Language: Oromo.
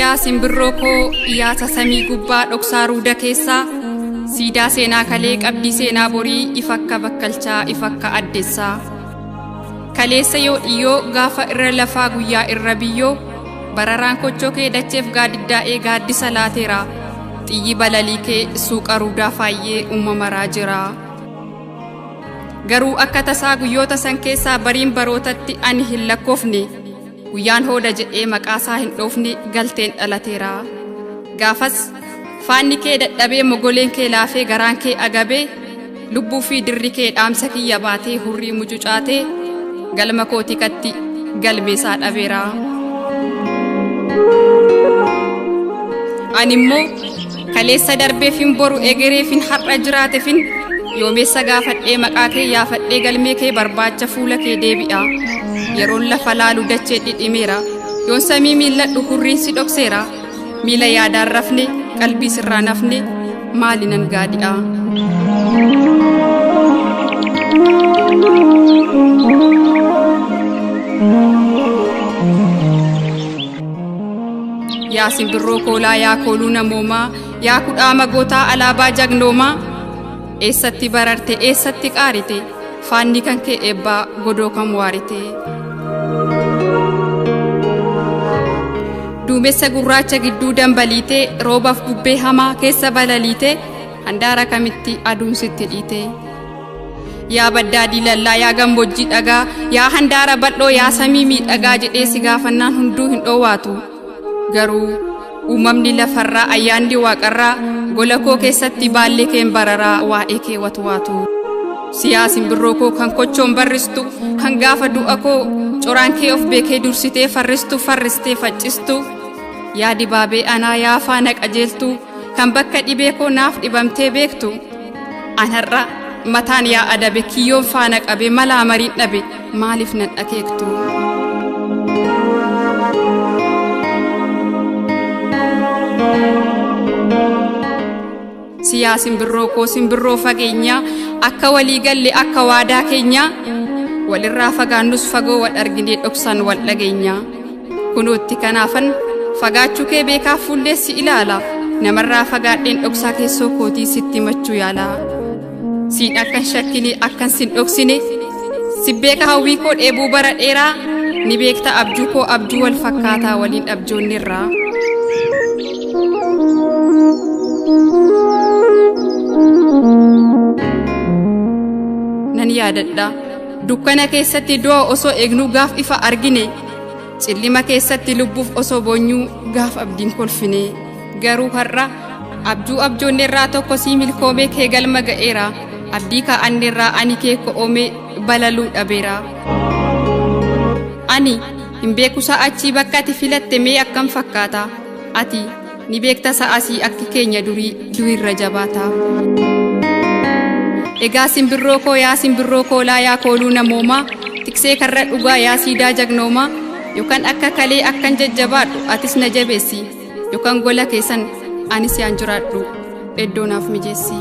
Yaa simbirroo koo, yaasa samii gubbaa dhoksaa ruuda keessaa, siidaa seenaa kalee qabdii seenaa borii, ifa akka bakkalchaa, ifa akka addeessaa. Kaleessa yoo dhiyyoo gaafa irra lafaa guyyaa irra biyyoo, bararaan kochoo kee dacheef gaadiddaa'ee gaaddisa laateera. Xiyyi balalii kee suuqa ruudaa faayyee uumamaraa jira. Garuu akka tasaa guyyoota san keessaa bariin barootatti ani hin lakkoofne. Guyyaan hooda jedhee maqaasaa hin dhoofne galteen dhalateera. Gaafas faanni kee dadhabee, mogoleen kee laafee, garaan kee agabee, lubbuu fi dirri kee dhaamsa kiyya baatee hurrii mucucaatee galma kootii katti galmeesaa dhabeera. Ani immoo kaleessa darbeefin boru egereefin har'a jiraateefin yoomeessa gaafadhee maqaa kee yaafadhee galmee kee barbaacha fuula kee deebi'a. Yeroon lafa laalu dachee dhidhimeera. Yoon samii miilladhu hurriin si dhokseera. Miila yaadaan rafne, qalbii sirraa nafne, maali nan gaadi'a. Yaa simbirroo koolaa, yaa kooluu namoomaa, yaa kudhaama gootaa alaabaa jagnoomaa, eessatti bararte, eessatti qaarite, faanni kan kee eebbaa godoo kam waarite. Duumessa gurraacha gidduu dambaliitee, roobaaf bubbee hamaa keessa balaliitee, handaara kamitti aduun sitti dhiite. Yaa baddaa diilallaa, yaa gammoojjii dhagaa, yaa handaara bal'oo, yaa samii miidhagaa jedhee si gaafannaan hunduu hin dhoowwaatu. Garuu uumamni lafarraa, ayyaanni waaqarraa gola koo keessatti baallee keen bararaa waa'ee kee watwaatu. Siyaa simbirroo koo kan kochoon barristu, kan gaafa du'a koo coraan kee of beekee dursitee farristu, farristee faccistu. Yaa dibaabee anaa, yaa faana qajeeltu, kan bakka dhibee koo naaf dhibamtee beektu. An har'a mataan yaa adabe, kiyyoon faana qabe, malaa mariin dhabe, maaliif nan dhakeektu? Siyaa simbirroo koo, simbirroo fageenyaa, akka walii galle akka waadaa keenyaa, walirraa fagaannus fagoo wal arginee dhoksaan wal dhageenyaa. Kunootti kanaafan fagaachuu kee beekaa fuulleessi ilaala. Namarraa fagaadheen dhoksaa keessoo kootii sitti machuu yaala. Siin akkan shakkine, akkan sin dhoksine, si beeka hawwii koo dheebuu bara dheeraa, ni beekta abjuu koo abjuu wal fakkaataa waliin abjoonnirraa. Nan yaadadha. Dukkana keessatti du'a osoo eegnuu gaaf ifa argine, cillima keessatti lubbuuf osoo boonyuu gaaf abdiin kolfine. Garuu har'a abjuu abjoonnerraa tokko sii milkoomee kee galma ga'eera. Abdii kaa'annerraa ani kee ko'oomee balaluu dhabeera. Ani hin beeku sa'achii bakka ati filatte mee akkam fakkaata? Ati ni beekta sa'asii akki keenya durii durirra jabaata. Egaa simbirroo koo, yaa simbirroo koolaa, yaa kooluu namoomaa, tiksee karra dhugaa, yaa siidaa jagnoomaa, yookaan akka kalee akkan jajjabaadhu atis na jabeessi, yookaan gola keessan anis yaan jiraadhu iddoo naaf mijeessi.